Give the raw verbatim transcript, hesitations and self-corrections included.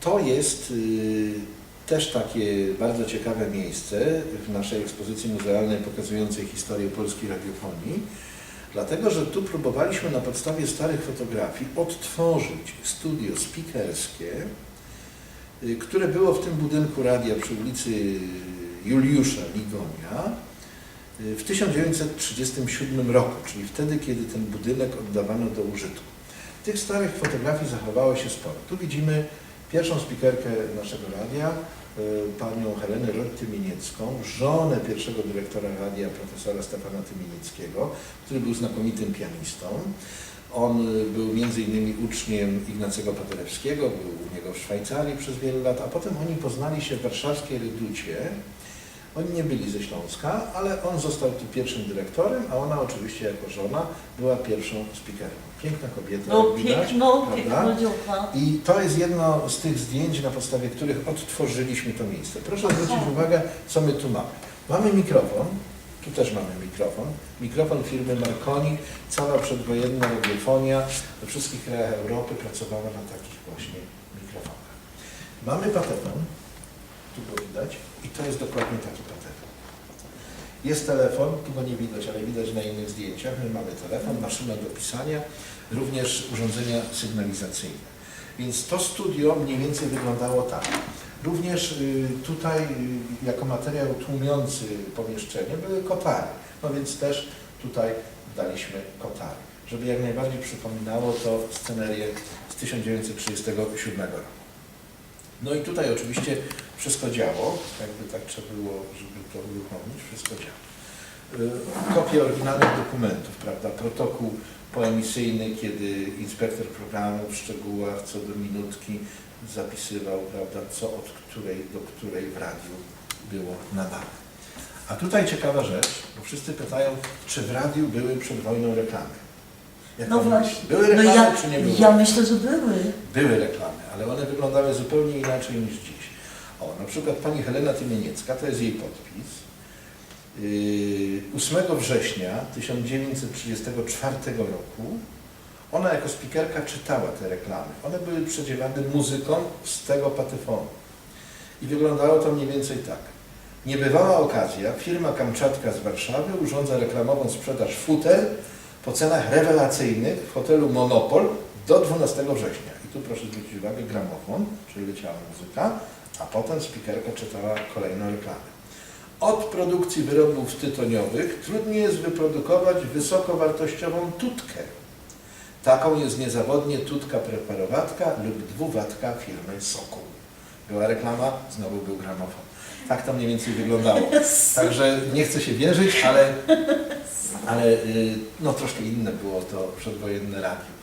To jest y, też takie bardzo ciekawe miejsce w naszej ekspozycji muzealnej pokazującej historię polskiej radiofonii, dlatego że tu próbowaliśmy na podstawie starych fotografii odtworzyć studio spikerskie, y, które było w tym budynku radia przy ulicy Juliusza Ligonia y, w tysiąc dziewięćset trzydziestym siódmym roku, czyli wtedy, kiedy ten budynek oddawano do użytku. Tych starych fotografii zachowało się sporo. Tu widzimy pierwszą spikerkę naszego radia, y, panią Helenę Roth-Tymieniecką, żonę pierwszego dyrektora radia, profesora Stefana Tymienieckiego, który był znakomitym pianistą. On y, był między innymi uczniem Ignacego Paderewskiego, był u niego w Szwajcarii przez wiele lat, a potem oni poznali się w warszawskiej Reducie. Oni nie byli ze Śląska, ale on został tu pierwszym dyrektorem, a ona oczywiście jako żona była pierwszą spikerką. Piękna kobieta, No, jak widać, piękno, prawda? Piękna dziołcha. I to jest jedno z tych zdjęć, na podstawie których odtworzyliśmy to miejsce. Proszę zwrócić Aha. uwagę, co my tu mamy. Mamy mikrofon, tu też mamy mikrofon. Mikrofon firmy Marconi, cała przedwojenna radiofonia we wszystkich krajach Europy pracowała na takich właśnie mikrofonach. Mamy patefon, tu go widać, i to jest dokładnie taki patefon. Jest telefon, tu go nie widać, ale widać na innych zdjęciach. My mamy telefon, maszynę do pisania, również urządzenia sygnalizacyjne. Więc to studio mniej więcej wyglądało tak. Również y, tutaj y, jako materiał tłumiący pomieszczenie były kotary. No więc też tutaj daliśmy kotary, żeby jak najbardziej przypominało to scenerię z tysiąc dziewięćset trzydziestego siódmego roku. No i tutaj oczywiście wszystko działo, jakby tak trzeba było, żeby to uruchomić, wszystko działo. Y, Kopie oryginalnych dokumentów, prawda, protokół poemisyjny, kiedy inspektor programu w szczegółach co do minutki zapisywał, prawda, co od której do której w radiu było nadawane. A tutaj ciekawa rzecz, bo wszyscy pytają, czy w radiu były przed wojną reklamy. Jak No pan właśnie. Myśli? Były No reklamy, ja, czy nie było? Ja myślę, że były. Były reklamy, ale one wyglądały zupełnie inaczej niż dziś. O, na przykład pani Helena Tymieniecka, to jest jej podpis. Yy, ósmego września tysiąc dziewięćset trzydziestego czwartego roku ona jako spikerka czytała te reklamy. One były przedzielane muzyką z tego patefonu. I wyglądało to mniej więcej tak. Niebywała okazja. Firma Kamczatka z Warszawy urządza reklamową sprzedaż futer po cenach rewelacyjnych w hotelu Monopol do dwunastego września. I tu proszę zwrócić uwagę, gramofon, czyli leciała muzyka, a potem spikerka czytała kolejną reklamę. Od produkcji wyrobów tytoniowych trudniej jest wyprodukować wysokowartościową tutkę. Taką jest niezawodnie tutka preparowatka lub dwuwatka firmy Sokół. Była reklama, znowu był gramofon. Tak to mniej więcej wyglądało. Także nie chcę się wierzyć, ale, ale y, no, troszkę inne było to przedwojenne radio.